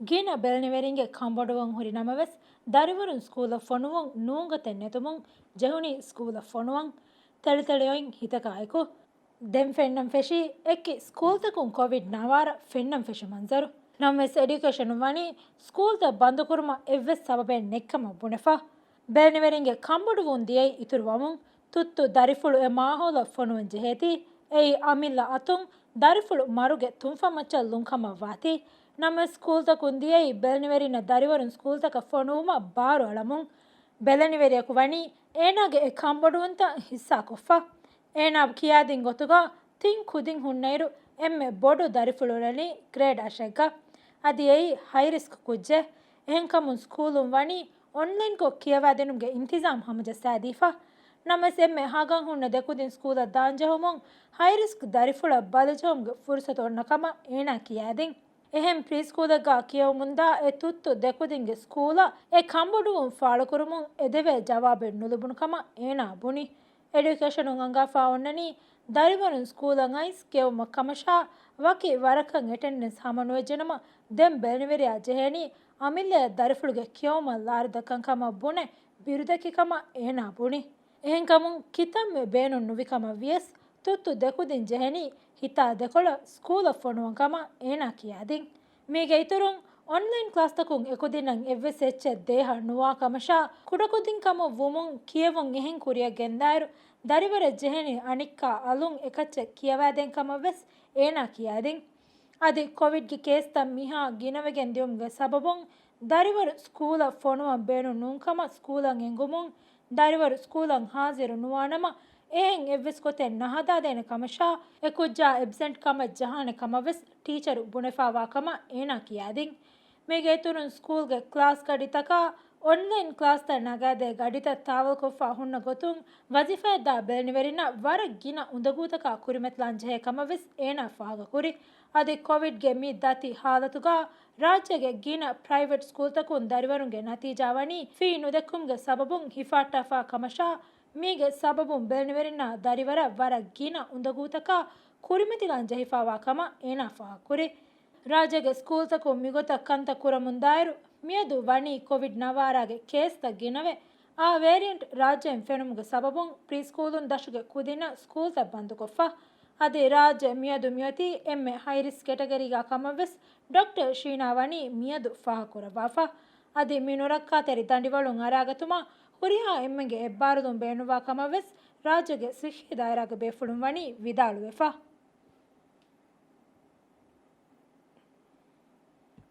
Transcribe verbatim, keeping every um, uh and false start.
ގިނަ ބެލެނިވެރިންގެ ކަންބޮޑުވުން ހުރި ނަމަވެސް، ދަރިވަރުން ސްކޫލަށް ފޮނުވުން ނޫންގޮތެއް ނެތުމުން ޖެހުނީ ސްކޫލަށް ފޮނުވަން. ތެޅިތެޅި އޮތް ހިތަކާއެކު، ދެން ފެންނަން ފެށީ އެކި ސްކޫލްތަކުން ކޮވިޑް ނަވާރަ ފެންނަން ފެށި މަންޒަރު. ނަމަވެސް، އެޑިއުކޭޝަނުން ވަނީ ސްކޫލްތައް ބަންދުކުރުމަށް އެއްވެސް ސަބަބެއް ނެތްކަމަށް ބުނެފަ. ބެލެނިވެރިންގެ ކަންބޮޑުވުން ދިޔައީ އިތުރުވަމުން، ތުއްތު ދަރިފުޅު އެ މާހައުލަށް ފޮނުވަން ޖެހޭތީ، އެއީ އަމިއްލަ އަތުން ދަރިފުޅު މަރުގެ ތުންފަތްމައްޗަށް ލުންކަމަށް ވާތީ. ނަމަވެސް، ސްކޫލްތަކުން ދިޔައީ ބެލެނިވެރިންނަށް ދަރިވަރުން ސްކޫލްތަކަށް ފޮނުވުމަށް ބާރު އަޅަމުން. ބެލެނިވެރިޔަކު ވަނީ އޭނާގެ އެ ކަންބޮޑުވުންތައް ހިއްސާކޮށްފަ. އޭނާ ކިޔާދިން ގޮތުގަ ތިން ކުދިން ހުންނައިރު އެންމެ ބޮޑު ދަރިފުޅު އުޅެނީ ގްރޭޑް އަށެއްގަ. އަދި އެއީ ހައި ރިސްކް ކުއްޖެއް. އެހެންކަމުން ސްކޫލުން ވަނީ އޮންލައިންކޮށް ކިޔަވާދިނުމުގެ އިންތިޒާމް ހަމަޖައްސާދީފަ. ނަމަވެސް، އެންމެ ހަގަން ހުންނަ ދެކުދިން ސްކޫލަށް ދާންޖެހުމުން ހައި ރިސްކް ދަރިފުޅަށް ބަލިޖެހުމުގެ ފުރުސަތު އޮންނަ ކަމަށް އޭނާ ކިޔާދިން. އެހެން ޕްރީސްކޫލެއްގަ ކިޔެވުމުންދާ އެ ތުއްތު ދެކުދިންގެ ސްކޫލަށް އެ ކަންބޮޑުވުން ފާޅުކުރުމުން އެދެވޭ ޖަވާބެއް ނުލިބުނު ކަމަށް އޭނާ ބުނި. އެޑިއުކޭޝަނުން އަންގާފާ އޮންނަނީ، ދަރިވަރުން ސްކޫލަށް އައިސް ކިޔެވުމަށް ކަމަށާ، ވަކި ވަރަކަށް އެޓެންޑެންސް ހަމަނުވެއްޖެނަމަ، ދެން ބެލެނިވެރިޔާ ޖެހޭނީ އަމިއްލައަށް ދަރިފުޅުގެ ކިޔެވުމަށް ލާރިދައްކަން ކަމަށް ބުނެ ބިރުދެއްކި ކަމަށް އޭނާ ބުނި. އެހެންކަމުން ކިތަންމެ ބޭނުން ނުވި ކަމަށް ވިޔަސް، ތުއްތު ދެކުދިން ޖެހެނީ ހިތާ ދެކޮޅަށް ސްކޫލަށް ފޮނުވަން ކަމަށް އޭނާ ކިޔާދިން. މީގެ އިތުރުން، އޮންލައިން ކްލާސްތަކުން އެކުދިންނަށް އެއްވެސް އެއްޗެއް ދޭހަ ނުވާ ކަމަށާ، ކުޑަކުދިން ކަމަށް ވުމުން ކިޔެވުން އެހެން ކުރިއަށް ގެންދާއިރު، ދަރިވަރަށް ޖެހެނީ އަނެއްކާ އަލުން އެކައްޗެއް ކިޔަވާދޭން ކަމަށް ވެސް އޭނާ ކިޔާދިން. އަދި ކޮވިޑްގެ ކޭސްތައް މިހާ ގިނަވެގެން ދިޔުމުގެ ސަބަބުން ދަރިވަރު ސްކޫލަށް ފޮނުވަން ބޭނުން ނޫންކަމަށް ސްކޫލަށް އެނގުމުން، ދަރިވަރު ސްކޫލަށް ހާޒިރު ނުވާނަމަ، އެހެން އެއްވެސް ގޮތެއް ނަހަދާދޭނެ ކަމަށާ، އެ ކުއްޖާ އެބްސެންޓް ކަމަށް ޖަހާނެ ކަމަށް ވެސް ޓީޗަރު ބުނެފާވާ ކަމަށް އޭނާ ކިޔާދިން. މީގެ އިތުރުން ސްކޫލްގެ ކްލާސް ގަޑިތަކާ އޮންލައިން ކްލާސްތައް ނަގާދޭ ގަޑިތައް ތާވަލްކޮށްފާ ހުންނަ ގޮތުން ވަޒީފާއަށްދާ ބެލެނިވެރިންނަށް ވަރަށް ގިނަ އުނދަގޫތަކާ ކުރިމަތިލާން ޖެހޭ ކަމަށް ވެސް އޭނާ ފާހަގަކުރި. އަދި ކޮވިޑްގެ މި ދަތި ހާލަތުގަ ރާއްޖޭގެ ގިނަ ޕްރައިވެޓް ސްކޫލްތަކުން ދަރިވަރުންގެ ނަތީޖާ ވަނީ ފީ ނުދެއްކުމުގެ ސަބަބުން ހިފާއްޓާފާ ކަމަށާ، މީގެ ސަބަބުން ބެލެނިވެރިންނާ ދަރިވަރަށް ވަރަށް ގިނަ އުނދަގޫތަކާ ކުރިމަތިލާން ޖެހިފާވާ ކަމަށް އޭނާ ފާހަގަކުރި. ރާއްޖޭގެ ސްކޫލްތަކުން މިގޮތަށް ކަންތައް ކުރަމުންދާއިރު، މިއަދު ވަނީ ކޮވިޑް ނަވާރާގެ ކޭސްތައް ގިނަވެ، އާ ވޭރިއަންޓް ރާއްޖެއިން ފެނުމުގެ ސަބަބުން ޕްރީ ސްކޫލުން ދަށުގެ ކުދިންނަށް ސްކޫލްތައް ބަންދުކޮށްފަ. އަދި ރާއްޖެ މިއަދު މިއޮތީ އެންމެ ހައި ރިސްކް ކެޓަގަރީގަ ކަމަށް ވެސް ޑޮކްޓަރ ޝީނާ ވަނީ މިއަދު ފާހަގަކުރައްވާފަ. އަދި މި ނުރައްކާތެރި ދަނޑިވަޅުން އަރާގަތުމަށް ހުރިހާ އެންމެންގެ އެއްބާރުލުން ބޭނުންވާ ކަމަށް ވެސް ރާއްޖޭގެ ސިއްހީ ދާއިރާގެ ބޭފުޅުން ވަނީ ވިދާޅުވެފަ.